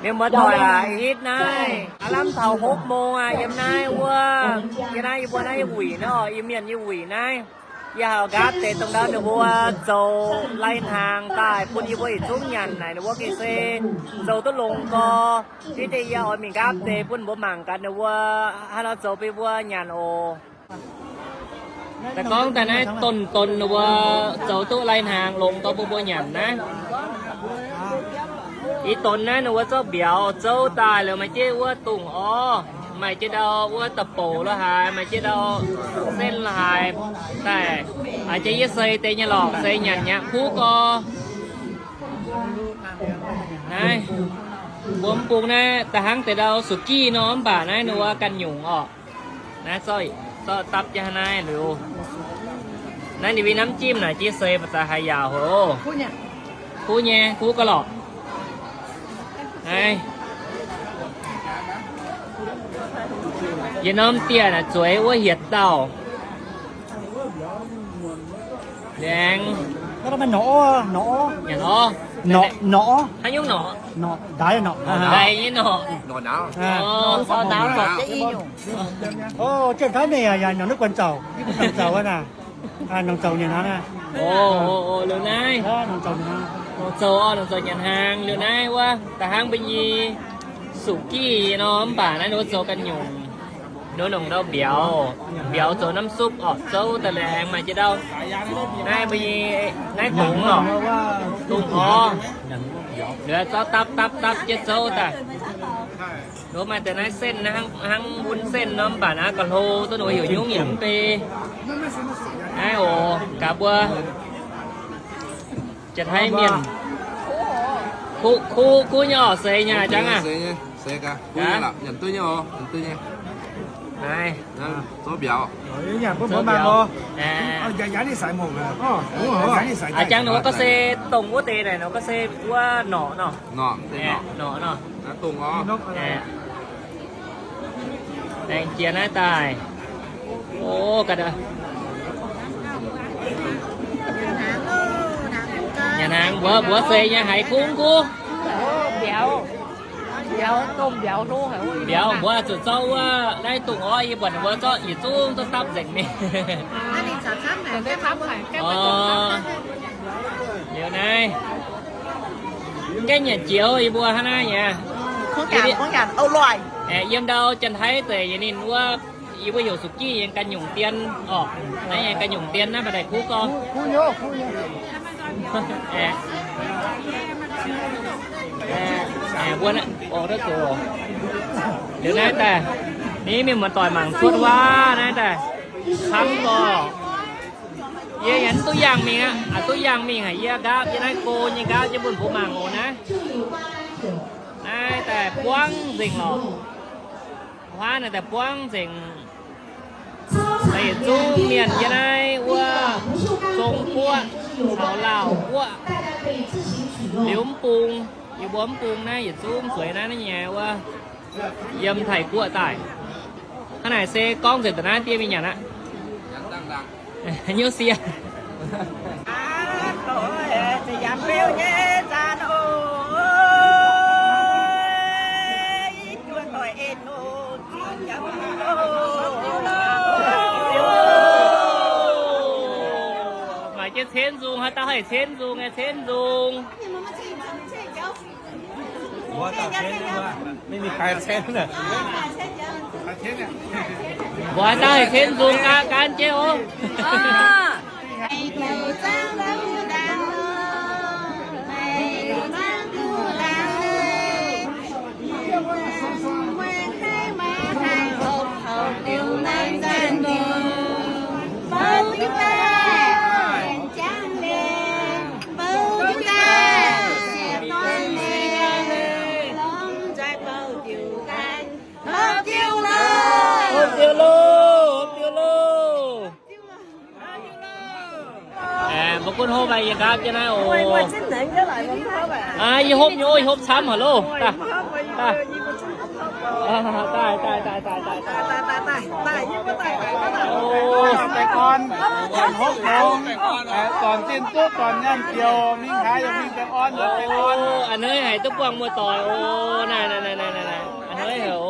Mienh muoz-doic aac, hitv naaiv aav lamh taux hopv mong aqv. Yiem naaiv wuov, yiem naaiv yie mbuo naaiv yie wuic naaiv oc, Iu-Mienh yie wuic naaiv, yie haiz nqaapv deix dongh ndau ninh mbuo zoux lai-hnaangx daaih bun yie mbuo yietc zungv nyanc naaic, ninh mbuo gengh se zoux duqv longx gorx. Hitv deix yie oix mingh nqaapv deix bun mbuo mangc gaax ninh mbuo haaix nor zoux bun yie mbuo nyanc oc. Daaih gorngv daaih naaiv donx-donx ninh mbuo zoux duqv lai-hnaangx longx gorx bun mbuo nyanc naaiv. Ih donx naaiv ninh mbuo zorqv mbiauz zouv daaih liuz maaih jienv wuov dongh orv, maaih jienv ndau wuov da'bouc lo haaix, maaih jienv ndau setv lo haaix daaih. Aa, jiex yie seix deix nyei lorqc, seix nyanc nyei kuv gorx. Naaiv mbuo mv bung naaiv da'hnangv deix ndau suqv-gih nor, mv baac naaiv ninh mbuo ganh nyungc orqc. Naaiv zorqv, zorqv dapv jienv hnangv naaiv liuz, naaiv ninh mbuo น้ำจิ้ม naaic jiex seix baac za'gengh haiz yaauc hoc. Kuv nyei, kuv ga'lorqc. Naaiv yietc norm dieh naaic zueiz wuov hietc dauh. Laengz. Nyanc orv. Haaix nyungc norqc? Ndaaix nyei norqc. Jen taux mingh yaac nongc duqv guanh zauc, guanh zauc wuov naaic. Nongc zouc nyanc hnaangx. Liuz naaiv, nongc zouc, nongc zouc nyanc hnaangx. Liuz naaiv wuov da'hnangv mbuo nyei suqv-gih nor, mv baac naaiv ninh mbuo zoux ganh nyungc. Ninh mbuo nongc ndau mbiauz, mbiauz zoux น้ำซุป orqc, zouv daaih laengz maaih jienv ndau. Naaiv mbuo nyei, naaiv dongh orqc, dongh orv. Liuz zorqv dapv dapv dapv jienv zouv daaih. Ninh mbuo maaih deix naaiv เส้น naaiv hnangv, hnangv วุ้นเส้น nor, mv baac naaiv ga'hlo duqv ninh mbuo heuc nyungc yaac mv bei. Naaiv oc, gaax mbuo Janx-Taiv mienh. Kuv, kuv, kuv nyei orqc, seix nyei aqv, jangv aqv. Naaiv, aa, jangv ninh mbuo gorngv se dongh wuov deix naaic, ninh mbuo gorngv se wuov norqc nor. Norqc nor. Aengx jiex naaiv daaih. O, ga'naaiv. Nyanc hnaangx, mbuox, mbuox seix nyei haiz kuv kuv. Mbiauz, mbuo zuqc zorqv wuov naaiv dongh orv, yie buatc ninh mbuo zorqv yietc zungv zorqv dapv nzengc mingh. Liuz naaiv, mv gaengh nyanc jiex yie mbuo hnangv naaiv nyei. Yiem ndau Janx-Taiv deix yie ninh wuov, yie mbuo heuc suqv-gih nyei ganh nyungc dien orqc. Naaiv nyei ganh nyungc dien naaiv maaih daaih kuv gorx. Liuz naaiv daaih, ninh mienh muoz-doic mangc cuotv wuov naaiv daaih, camv gorx. Yie yaac duqv yangh mingh aqv, duqv yangh mingh haic. Yie nqaapv jienv naaiv go nyei nqaapv jienv bun mbuo mangc oc naaiv. Naaiv daaih buangv nzengc lorqc. Huaav naaiv daaih buangv nzengc. Yietc zungv mienh yiem naaiv wuov Zong-Guoqv caux Laauh Guoqv, liuz mv bung, yie mbuo mv bung naaiv yietc zungv zueiz naaiv nyei wuov, yiem Taiv-Guoqv daaih. Hnangv naaic se gorngv nzengc da'naaiv diev mingh nyanc aqv. Nyouv sie. Maaih jienv 千宗, haaix dauh haih 千宗 nyei 千宗. ไม่มีใครเซ็นเลย Mbuo haaix dauh haih 千宗 gan gan jienv oc. Hopv diuh loh, hopv diuh loh. Aeqv, mbuo gunv hopv, yie nqaapv jienv naaiv oc. Aa, yie hopv nyei, yie hopv camv haic loh. Daaih, daaih. Daaih, daaih, daaih, daaih, daaih, daaih, daaih, daaih, yie mbuo daaih, daaih, daaih. O, baengh orn, dorn hopv longx, dorn zinh duqv, dorn nyaanh biouc, mingh haaix yaac mingh baengh orn, baengh orn. O, a'hneiv haic duqv buangh muoz-doic. O, naaic, naaic, naaic, naaic, a'hneiv haic o.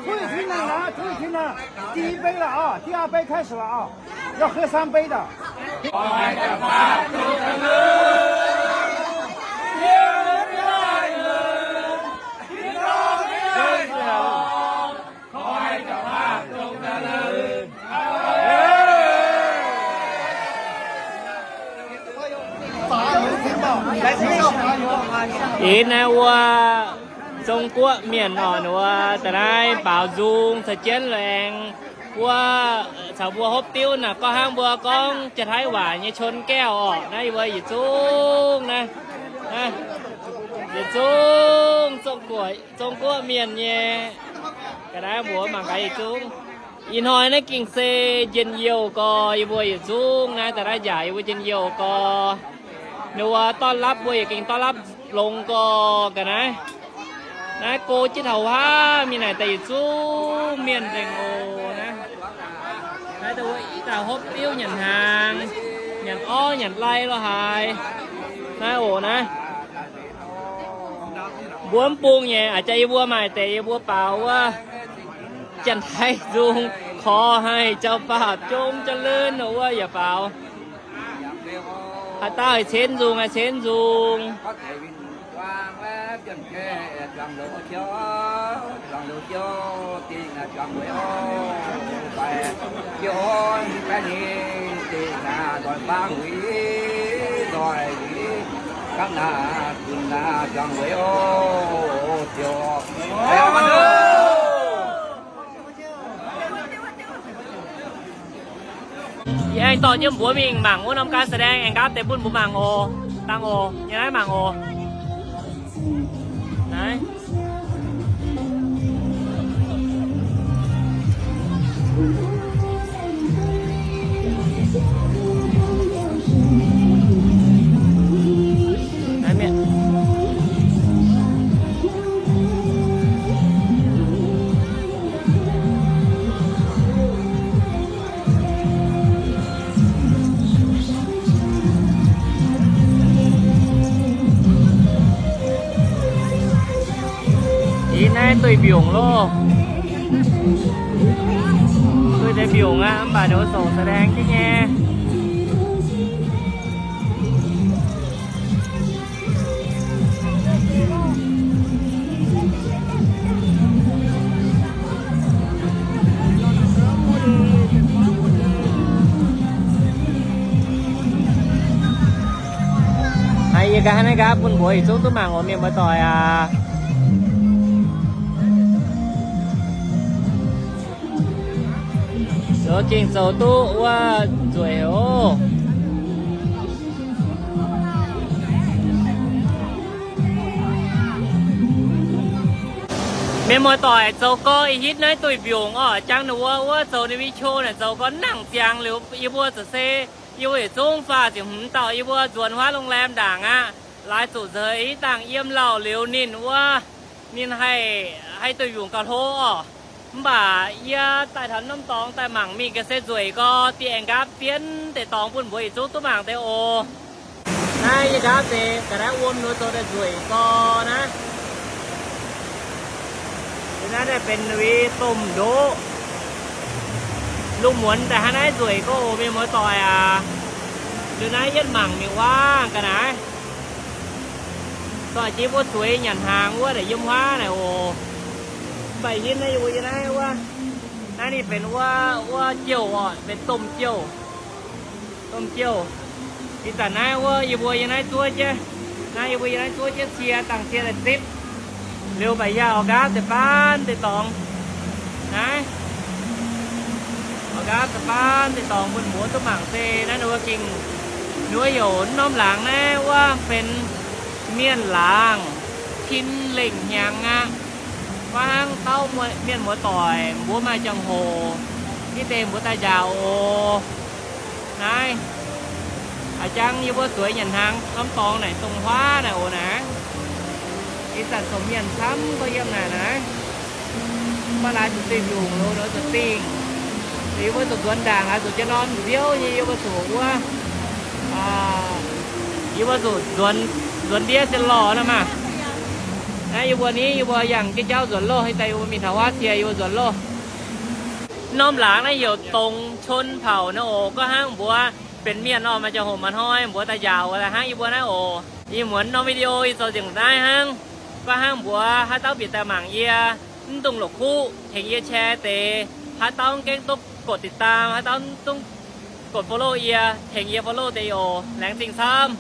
Ui, 出去听了，出去听了，第一杯了啊，第二杯开始了啊，要喝三杯的。 Ih naaiv wuov Zong-Guoqv mienh orqc, wuov da'naaiv baaux nzung caux jienv laengz wuov caux mbuo hopv diuv naaic, gorngv hnangv mbuo gorngv Janx-Taiv waac nyei ชนแก้ว orqc. Naaiv yie mbuo yietc zungv naaiv, yietc zungv Zong-Guoqv, Zong-Guoqv mienh nyei. Ga'naaiv mbuox mangc gaax yietc zungv. Ih hnoi naaiv gengh se njien-youh gorx, yie mbuo yietc zungv naaiv da'naaiv njaaux yie mbuo njien-youh gorx. Ninh mbuo ต้อนรับ mbuo yaac gengh ต้อนรับ longx gorx ga'naaiv. Naaiv go jienv taux huaav mingh naaic daaih yietc zungv mienh nzengc oc. Naaiv, naaiv da'wuov ih daaih hopv diuv nyanc hnaangx, nyanc orv nyanc lai lo haaix. Naaiv oc naaiv. Mbuo mv bung nyei, a'jang yie mbuo maaih deix yie mbuo baaux wuov Janx-Taiv nzung, ขอให้เจ้าภาพจงเจริญ wuov yaac baaux. Haaix dauh haih cenv nzung, haih cenv nzung. Yie aengx dorh jienv mbuox mingh mangc wuov norm การแสดง aengx nqaapv deix bun mbuo mangc oc. Dangh oc, yie naaiv mangc oc. Naaiv. Naaiv mienh. Ih naaiv duih mbiungc loh. Duih deix mbiungc aqv, mv baac ninh mbuo แสดง jienv nyei. Haiz yie gaax hnangv naaiv gaax bun mbuox yietc zungv duqv mangc oc, mienh muoz-doic aac. Zoux gengh zoux duqv wuov nzueic oc. Mienh muoz-doic, zoux gorx ih hitv naaiv duih mbiungc orqc, jangx ninh mbuo wuov zoux ninh mbuo qo naaic zoux gorx nangc ziangx liuz, yie mbuo za'gengh se yie mbuo yietc zungv faah ziepc hmz dauh yie mbuo nzuonx huaav โรงแรม ndaangc aqv. Laaix zuqc nzeix ih dangh yiem lauh liuz ninh wuov, ninh haih, haih duih mbiungc gauh hlo orqc. Mv baac yie daaih taux norm dorngx daaih mangc mingh ga'se nzueic gorx, dieh aengx nqaapv jienv deix dorngx bun mbuo yietc zungv duqv mangc deix oc. Naaiv yie nqaapv deix ga'naaiv wuom ninh mbuo zoux daaih nzueic gorx naaiv. Naaiv daaih benx ต้มโดะ. Lungh muonz daaih hnangv naaiv nzueic gorx oc, mienh muoz-doic aac. Liuz naaiv yietv mangc mingh wuov ga'naaiv. Dorh jiex mbuo zueiz nyanc hnaangx wuov naaic yiem huaav naaic oc. Mv baac yie naaiv yie mbuo yie naaiv wuov, naaiv ninh benx wuov, wuov jouh orqc, benx domh jouh. Domh jouh. Ih zanc naaiv wuov yie mbuo yiem naaiv zuov jienv, naaiv yie mbuo yiem naaiv zuov jienv cie, dangh cie daaih zipv. Liuz mbac yie auv-nqaapv deix faan deix dorngx naaiv, auv-nqaapv deix faan deix dorngx bun mbuo duqv mangc se naaiv ninh mbuo gengh, ninh mbuo heuc norm laangz naaiv wuov benx mienh laangz, tin lengh hnyangx aqv. Maiv hnangv dauh mienh muoz-doic mbuo maaih ziangh hoc, yie deix mbuo daaih njaaux oc. Naaiv a'jang yie mbuo zueiz nyanc hnaangx norm dorngx naaic, dongh huaav naaic oc naaic. Ih zanc zoux mienh camv gorx yiem naaic naaic. Maiv laaix zuqc zinh nyungc lo, zuqc zinh. Yie mbuo zuqc nzuonx ndaangc laaix zuqc jienv norm nziouv nyei, yie mbuo zuqc wuov, yie mbuo zuqc nzuonx ndiev zien lorh nor maah. Naaiv yie mbuo ni, yie mbuo yangh jienv jauv nzuonx loh, ih zanc yie mbuo mingh taux huaav cie yie mbuo nzuonx loh. Norm laangz naaiv heuc dongx con paux nor oc. Gorngv hnangv mbuo benx mienh orqc, maaih ziangh hoc maaih hnoi mbuo daaih njaaux hnangv yie mbuo naaiv oc. Ih muonz norm video ih zoux nzengc naaiv hnangv. Gorngv hnangv mbuo haaix dauh bieqc daaih mangc yie, mv dungx la'kuqv tengx yie share deix. Haaix dauh mv gaengh duqv กดติดตาม, haaix dauh mv dungx กด follow yie, tengx yie follow deix oc. Laengz zingh camv.